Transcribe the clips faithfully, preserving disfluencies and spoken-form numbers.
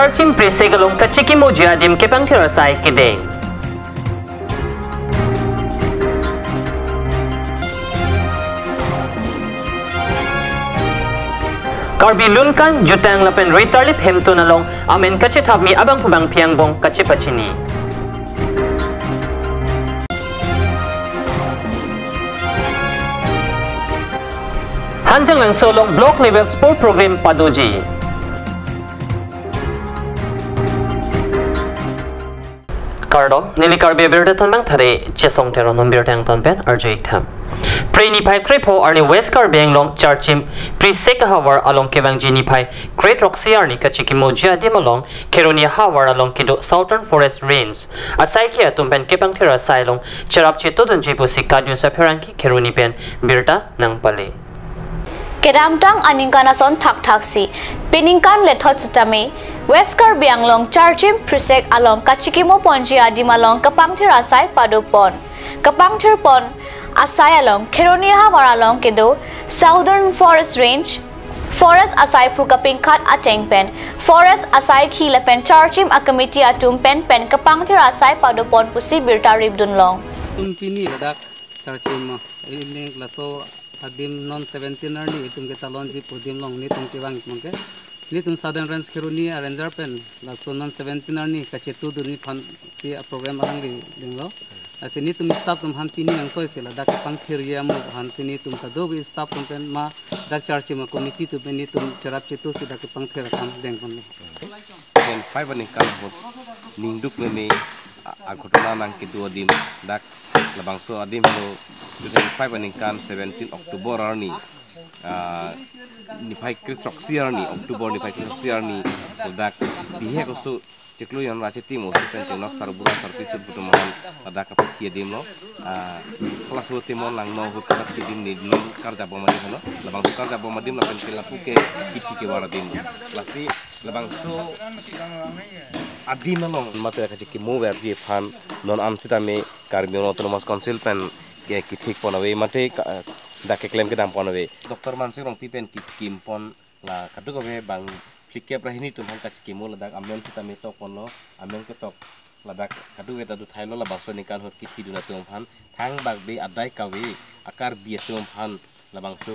Charchim Prisek along kachikimoji adim kepangthir asai kedeng. Karbi Lunkan, Jutang lapen Ritarlip Hemtun along amen kachethapmi abangphu bangphi angbong kachepachini. Hanjanglangso along Block Level Sport Program padoji. Kardom, neli Karbi Abirta Thonbang Thare Chesong Teron, non birta angton pen arju-ik tham. Phre niphai krepho arni West Karbi Anglong Charchim Prisek ahavar along kevangji niphai krethroksi arni kachikimoji adim along Kheroni ahavar along kedo Southern Forest Range asaikhi atum pen kepangthir asai along cherap chetudunji pusi Kadius Apherangke Kheroni pen birta nangpale. Kedamtang aningkan ason thakthaksi, peningkan lethot sitame, West Karbi Anglong Charchim Prisek along kachikimoponji adim along kepangthir asai padopon. Kepangthirpon asai along Kheroni ahavar along kedo Southern Forest Range, Forest asaiphu kapingkhat ateng pen, Forest asaikhi lapen Charchim a-committee atum pen pen kepangthir asai padopon pusi birta ripdunlong. Tum pini ladak Charchim, eh, evening laso adim non seventeen arni itum ketalonji pu adim along nelitum kevang abangke, nelitum Southern Range Kheroni a-ranger pen laso non seventeen arni kachetudunji aphansi a-program alangli denglo. Lasi nelitum staff atum aphan pini nangtoi si ladak kepangthirji amo aphansi nelitum kadokave staff atum pen ma dak Charchim a-committee atum pen nelitum cherap chetu si dak kepangthir akam dengponlo. Twenty-five aningkan ahut ningduk meme a-, aghotona nangkedo adim, dak labangso adim helo twenty-five aningkan seventeen October arni, ah, niphai krethroksi arni, October niphai krethroksi arni, so dak bihek oso chiklo jon ra chitim oso pen chenglok sarbura sarpi chut atum aphan ladak kapathi adim lo. Ah, kalaso timon langno ahut kapathi adim neli non karjap bom adim helo. Labangso karjap bom adim lapen ke lapu ke kithi kevar adim. Lasi labangso adim along mate kachikimo verji aphan non an sitame Karbi Anglong Autonomous Council pen ke kithikpon ave mate ka-, dak keklem kedam pon ave. Doctor Mansing Rongpi pen kikimpon la kadokave bang phlikep ra hini atum aphan kachikimo ladak amen sitame tokponlo, amen ketok ladak kadokave ta dothailo labangso aningkan ahut kithidun atum aphan, thangbak be adai kave a-Karbi atum aphan labangso,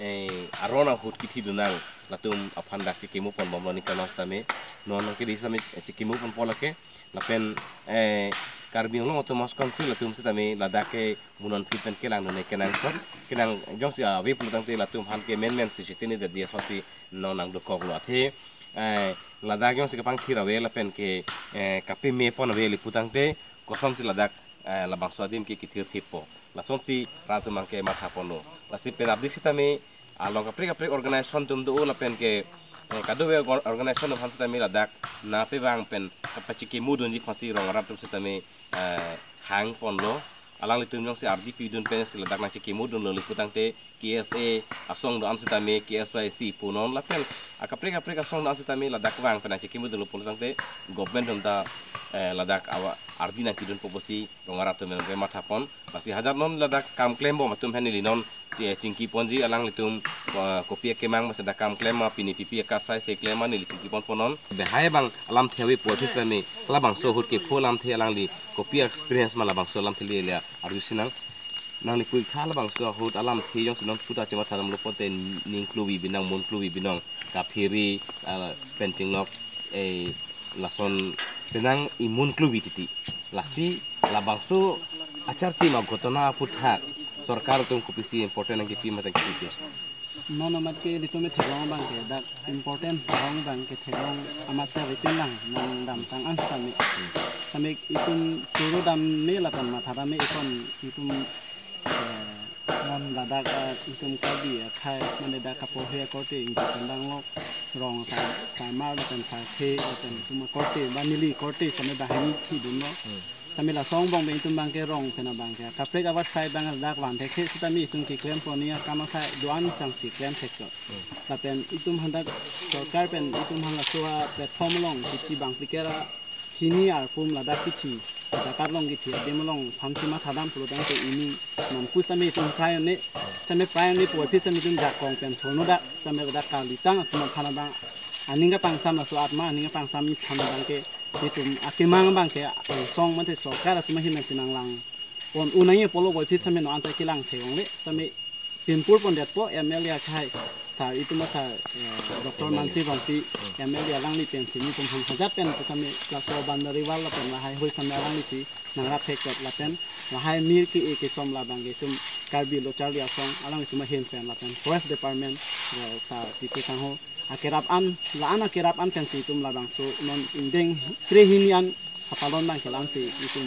eh, aron ahut kithidun nang latum aphan dak chikimopon bomlo aningkan sitame, non nangkedi sitame chikimoponpo lake, lapen, eh, Karbi Anglong Autonomous Council atum sitame ladak ke munon phit pen kelangdun ne kenangsot, kenang jongsi ave pulotangte latum aphan ke menmen si chitini detji asonsi non nangdokoklo athe, eh, ladak jongsi kepangthir ave lapen ke, eh, kapemepon ave le putangte kosonsi ladak, eh, labangso adim ke kithirthippo. Lasonsi rat atum abangke mathaponlo. Lasi penapdik sitame along kaprek kaprek organization atum do lapen ke, eh, kadokave organ-, organization atum aphan sitame ladak nangpevang pen kapachikimodunji aphansi rong arat atum sitame, eh, hangponlo. Alanglitum jongsi ardi pidun pensi ladak nangchikimodunlo le putangte K S A asong do-an sitame, K S Y C punon lapen akaprek kaprek asong do-an sitame ladak vang pen nangchikimodunlo pulotangte government atum ta, eh, ladak awa ardi nangpidunpo pusi rong arat atum abangke mathapon. Lasi hajar non ladak kam klembom atum aphan neli non chi-, chingkiponji, alanglitum, eh, kopi akemang ma seta kam klem ma, pini pipi akasai se klem ma neli chingkiponponon. Behai abang alamthe ave pu aphi sitame labangso ahut kepho alamthe alangli kopi experience ma labangso alamthe le le arjusinang. Nangli puitha labangso ahut alamthe jongsi non phuta chematha damlo pote ning kluvi binong, mun kluvi binong, kaphere, ah, pen chenglok, eh, lason penang imun kluvi titi. Lasi labangso a-Charchim aghotona aphuthak sorkar atum kopisi important nangkipi mate kipi? Non amat ke ilitum theklong abangke dak important arong abangke theklong amat sa ritin lang nangdamtang an sitame. Sitame itum turu dam me lapen matha dam me ison itum, eh, non ladak, eh, itum Karbi akhei mane dak kapohe akorte ingkoi pen danglok rong sa-, samar lapen sarthe lapen itum akorte ba neli korte sitame banghini thidunlo. Sitame laso angbong pen itum abangke rong pen abangke kaprek avat sai abang dak van thekhe sitame itum keklempon ni akam asai do-an changsi klem theklo. Lapen itum aphan dak sorkar pen itum aphan laso a-platform along kithi bang phlikep ra hini arpum ladak kithi, jakat along kithi adim along aphansi mathadam pulotangte ini nampu sitame itum prai un-e, sitame prai un-e pu aphi sitame itum jakong pen thorno dak sitame ladak kalitang atum aphan abang aning kapangsam laso atma, aning kapangsam aphan abangke itum akemang abangke angsong mate sorkar atum ahin si nanglang pon unai pulo boy phi sitame non anta kelang theklongle sitame pinpur pondetpo M L A akhai sir itum a sir, eh, Doctor M L A. Mansing Rongpi M L A alangli pensi itum aphan hajat pen sitame laso boundary wall lapen lahai hoi sitame alanglisi nangrap thekthek lapen lahai mir ke-e kesom labangke itum Karbi Lo Charli Asong alangtum ahin pen lapen Forest Department, eh, sir Tisso Sangho akerap an, la-an akerap an pensi itum labangso non ingdeng kre hini an kapalon abangke la-ansi itum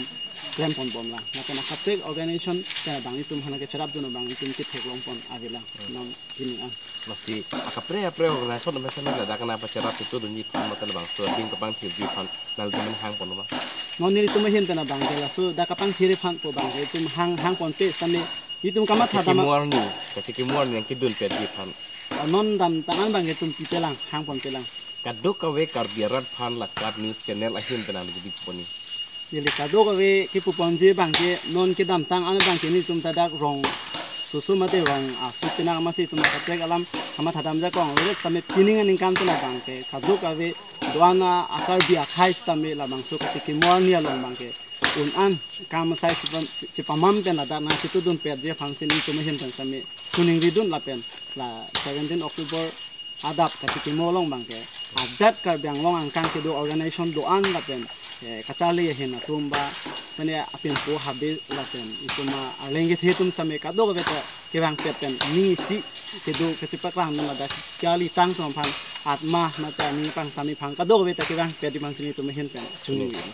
klem ponbomlang. Lapen akaprek organization pen abang itum aphan kecherapdun abang itum ketheklong pon avelang non hini an. Lasi akaprek akaprek organization atum sitame ladak nangpacherap itu dunji aphan mate labangso adim kapangthirji aphan nangtum hang pon ma? Non nelitum ahin pen abangke laso dak kapangthir aphan pu abangke itum hang hang ponpe sitame itum kamatha dam. Kachekimo arni, kachekimo arni nangkedunpetji aphan. Non damtang an abangke itum pipelang, hang ponpelang. Kadokave Karbi arat aphan la KAT News Channel ahin pen nangli kebi pon ni. Neli kadokave kepu ponji abangke non kedamtang an abangke nelitum ta dak rong susu mate rong asu penang amatsi itum akaprek alam kamatha dam jakong le sitame pining aningkan pen abangke kadokave do-an a Karbi akhai sitame labangso kachekimo arni along abangke un-an kam asai chepam-, chepamam pen ladak nangchitudunpetji aphansi nelitum ahin pen sitame choningridun lapen la seventeen October adap kachekimo along abangke ajat Karbi Anglong angkang kedo organization do-an lapen, eh, kacharli ahin atum ba mane apinpo habe lapen itum arleng kethe atum sitame kadokave ta kevangpet pen nisi kedo kachepaklangdun ladak kacharli tang atum aphan atma mate aning kapangsam aphan kadokave ta kevangpetji aphansi nelitum ahin pen choningri.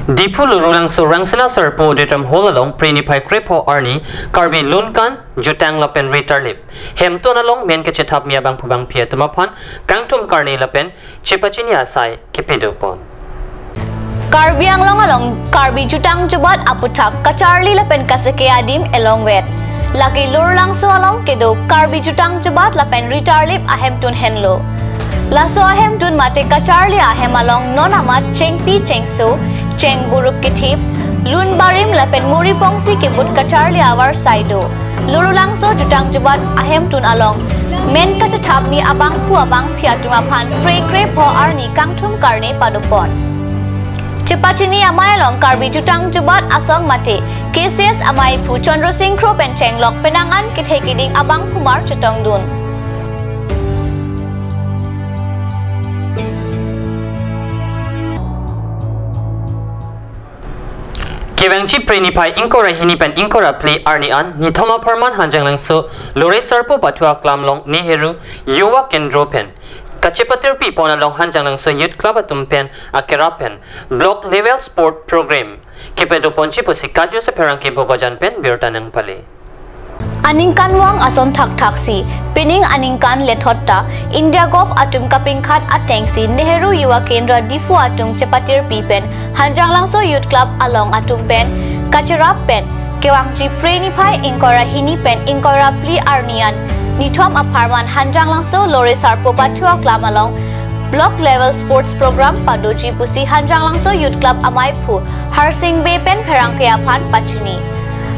Diphu Lurulangso Rangsina Sarpo Auditorium Hall along Phre niphai krepho arni Karbi Lunkan, Jutang lapen Ritarlip hemtun along men kachethapmi abangphu bangphi atum aphan kangthum karne lapen chepachini asai kepadopon. Karbi Anglong along Karbi Jutang Jubat aputhak kacharli lapen kaseke adim elongvet. Lake Lurulangso along kedo Karbi Jutang Jubat lapen Ritarlip ahemtun henlo. Laso ahemtun mate kacharli ahem along non amat chengpi chengso, chengburup kethip, lun barim lapen muri pongsi kebut kacharli avarsai do. Lurulangso Jutang Jubat ahemtun along men kachethapmi abangphu abangphi atum aphan phre krepho arni kangthum karne padopon. Chepachini amei along Karbi Jutang Jubat asong mate K C S ameiphu Chandra Sing Kro pen chenglok penang an kethe keding abangphumar chetongdun. Kevangji Phre niphai ingkoi ra hini pen ingkoi ra phli arni an nithom apharman Hanjanglangso Lore Sarpo Pathu Aklam along Nehru Yuva Kendra pen kachepatirpi pon along Hanjanglangso Youth Club atum pen akerap pen Block Level Sport Program kepadoponji pusi KAT News apherangke Bokajan pen birta nangpale. Aningkanvang ason thakthaksi, pining aningkan lethot ta, India Golf atum kapingkhat atengsi Nehru Yuva Kendra Diphu atum chepatirpi pen, Hanjanglangso Youth Club along atum pen, kacherap pen, kevangji Phre niphai ingkoi ra hini pen ingkoi ra phli arni an, nithom apharman Hanjanglangso Lore Sarpo Pathu Aklam along, Block Level Sports Program padoji pusi Hanjanglangso Youth Club ameiphu Harsing Bey pen pherangke aphan pachini.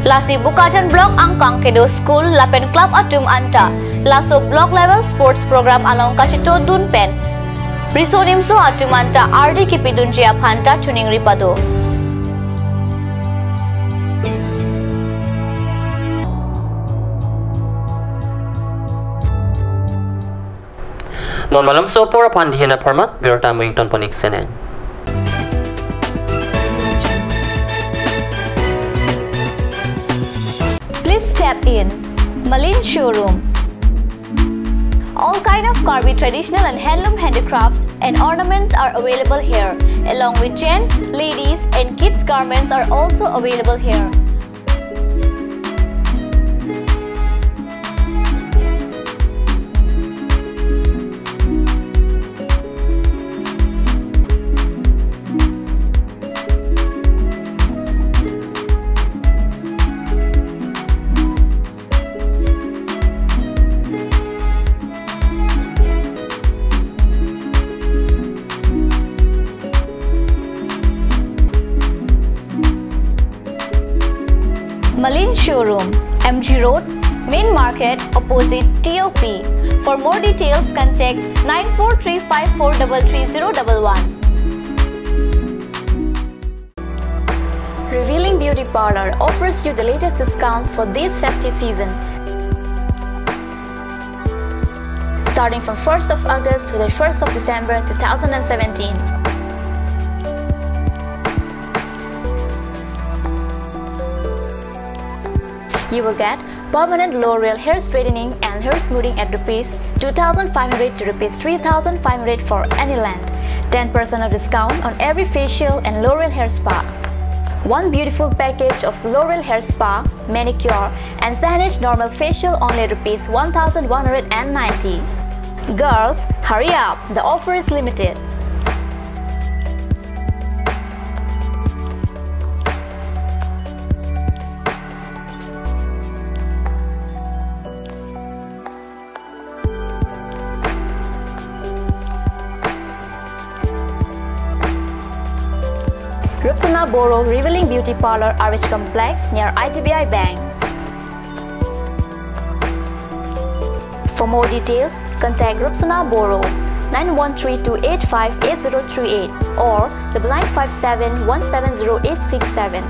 Lasi Bokajan Block angkang kedo school lapen club atum anta laso Block Level Sports Program along kachetongdun pen riso nimso atum anta ardi kepidunji aphan ta choningri pado. Non malomso apor aphan dihin apharman birta mo ingtonpon ik senen. Please step in. Malin Showroom. All kind of Karbi traditional and handloom handicrafts and ornaments are available here, along with gents, ladies, and kids garments are also available here. Showroom, M G Road, Main Market, opposite T O P. For more details, contact nine four three five four double three zero double one. Revealing Beauty Parlor offers you the latest discounts for this festive season. Starting from first of August to the first of December two thousand and seventeen. You will get permanent L'Oreal hair straightening and hair smoothing at rupees two thousand five hundred to rupees three thousand five hundred for any length. Ten percent of discount on every facial and L'Oreal hair spa. One beautiful package of L'Oreal hair spa, manicure, and Saneesh normal facial only rupees one thousand one hundred and ninety. Girls, hurry up, the offer is limited. Rupsona Boro Revealing Beauty Parlor, R H Complex, near I D B I Bank. For more details, contact Rupsona Boro, nine one three two eight five eight zero three eight or double nine five seven one seven zero eight six seven.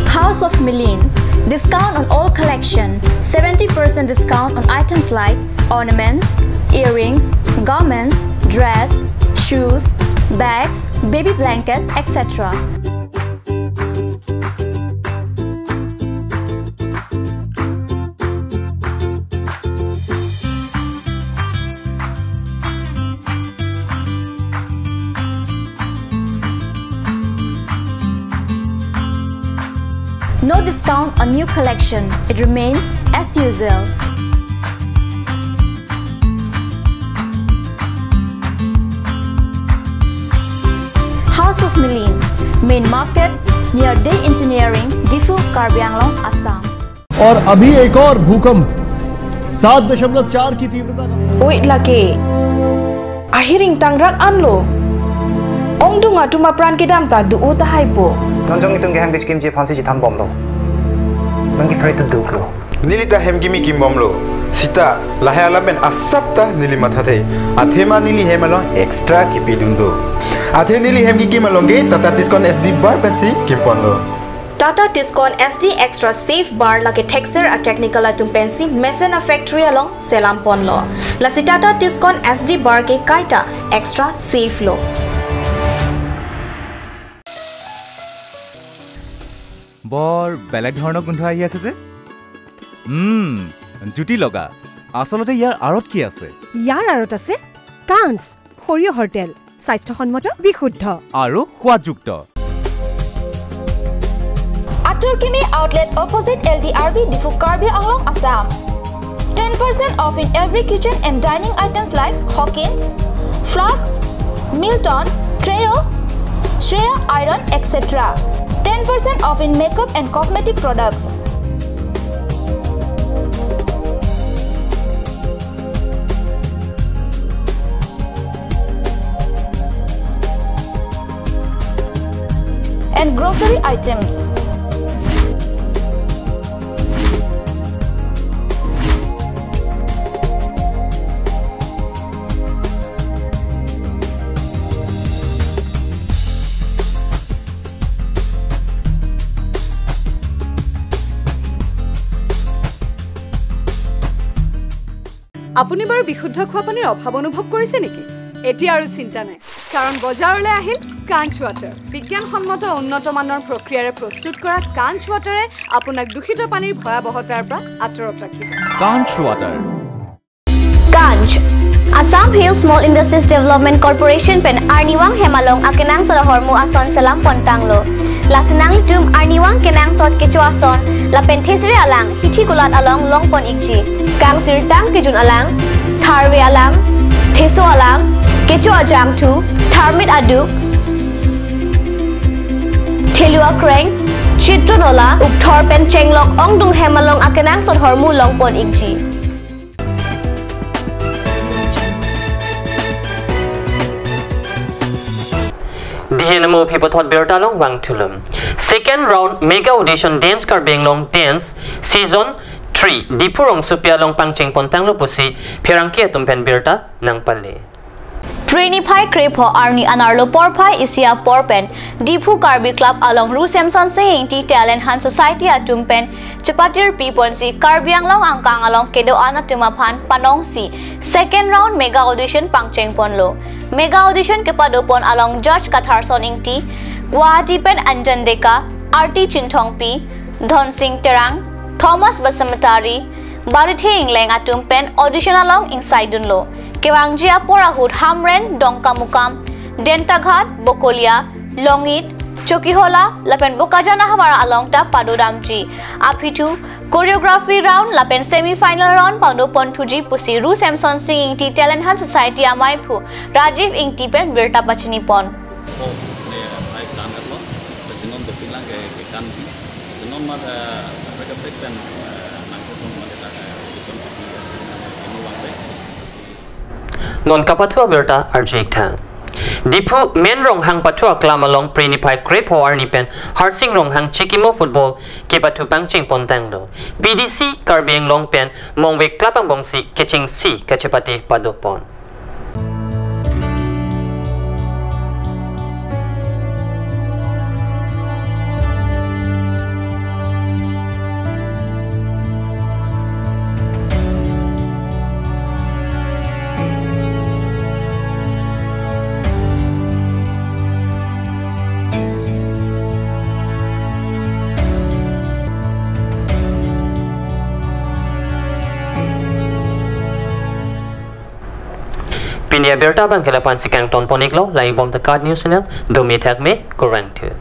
House of Mileen. Discount on all collection. Seventy percent discount on items like ornaments, earrings, garments, dress, shoes, bags, baby blanket, et cetera. No discount on new collection. It remains as usual. House of Mileen, Main Market, near Dey Engineering, Diphu, Karbi Anglong, Assam. और अभी एक और भूकंप सात दशमलव चार की तीव्रता का। Oi lake. Ahiring tangrak anlo. Ongdung atum apran kedam ta do-o tahai po. Non jong itum ke hem kechikimji aphansi chithan bomlo. Non ke pray to duklo. Neli ta hem kimi kim bomlo. Sita, lahai alam pen asap ta neli mathathe. Athema neli hem along extra kipidun do. Athe neli hem kikim along ke Tata Tiscon S D Bar pensi kimponlo. Tata Tiscon S D Extra Safe Bar lake thekser a-technical atum pensi mesen a-factory along selam ponlo. Lasi Tata Tiscon S D Bar ke kaita extra safe lo. বৰ বেলেগ ধৰণৰ গোন্ধ আহি আছে যে। উম, জুতি লগা। আচলতে ইয়াৰ আঁৰত কি আছে? ইয়াৰ আঁৰত আছে কাঞ্চ, সৰিয়হৰ তেল, স্বাস্থ্যসন্মত, বিশুদ্ধ। আৰু সোৱাদযুক্ত। Atur Kimi Outlet, opposite L D R B, Diphu, Karbi Anglong, Assam. Ten percent off in every kitchen and dining items like Hawkins, Flux, Milton, Trio, Shreya Iron, et cetera. Ten percent off in makeup and cosmetic products. And grocery items. আপুনি বাৰু বিশুদ্ধ খোৱা পানীৰ অভাৱ অনুভৱ কৰিছে নেকি? এতিয়া আৰু চিন্তা নাই, কাৰণ বজাৰলৈ আহিল কাঞ্চ ৱাটাৰ। বিজ্ঞানসন্মত উন্নত মানৰ প্ৰক্ৰিয়াৰে প্ৰস্তুত কৰা কাঞ্চ ৱাটাৰে আপোনাক দূষিত পানীৰ ভয়াৱহতাৰ পৰা আঁতৰত ৰাখিব। Kanch Water. Kanch, Assam Hill Small Industries Development Corporation pen arnivang hem along akenangsot ahormu ason selam pontanglo. Lasi nanglitum arnivang kenangsot kecho ason lapen thesere alang hithi kulat along longpon ikji. Kangsirtang kejun alang, tharve alang, theso alang, kecho ajangthu, tharmit aduk, thelu akreng, chitron ola, ukthor pen chenglok ongdung hem along akenangsot ahormu longpon ikji. Pini namo aphi puthot birta along vangthulo. Second round Mega Audition Dance Karbi Anglong Dance Season three Diphu rongsopi along pangcheng pontanglo pusi pherangke atum pen birta nangpale. Phre niphai krepho arni anerlo porphai isi apor pen Diphu Karbi Club along Ru Semsonsing Ingti Talent Hunt Society atum pen chepatirpi ponsi Karbi Anglong angkang along kedo-an atum aphan panongsi second round mega audition pangcheng ponlo. Mega audition kepado pon along judge Katharson Ingti, Guwahati pen Anjan Deka, Arti Chinthongpi, Dhonsing Terang, Thomas Basamatari, Barithe Ingleng atum pen audition along ingsaidunlo. Kevangji apor ahut Hamren, Dongkamukam, Dentaghat, Bokolia, Longit, Chokihola lapen Bokajan ahavar along ta padodamji. Aphi thu choreography round lapen semi final round pado ponthuji pusi Ru Semsonsing Ingti Talent Hunt Society amaiphu Rajiv Ingti pen birta pachini pon. Oh, ne, ai kan erlo. Sinon dopiklang ke, ke kan di. Sinon mat, eh, kaprek kaprek pen, eh, nangkok mat, eh, eh, audition, eh, kemu wangpe. Non kapathu abirta arju-ik tha. Diphu Main Ronghang pathu aklam along Phre niphai krepho arni pen Harsing Ronghang Chikimo Football kepathu pangcheng pontanglo. P D C Karbi Anglong pen Mongve Club angbongsi kechengsi kachepate pado pon. Pini abirta abang ke la-an si kangton pon-iklo, langibom The Card News Channel, domi thakme, kurvangthu.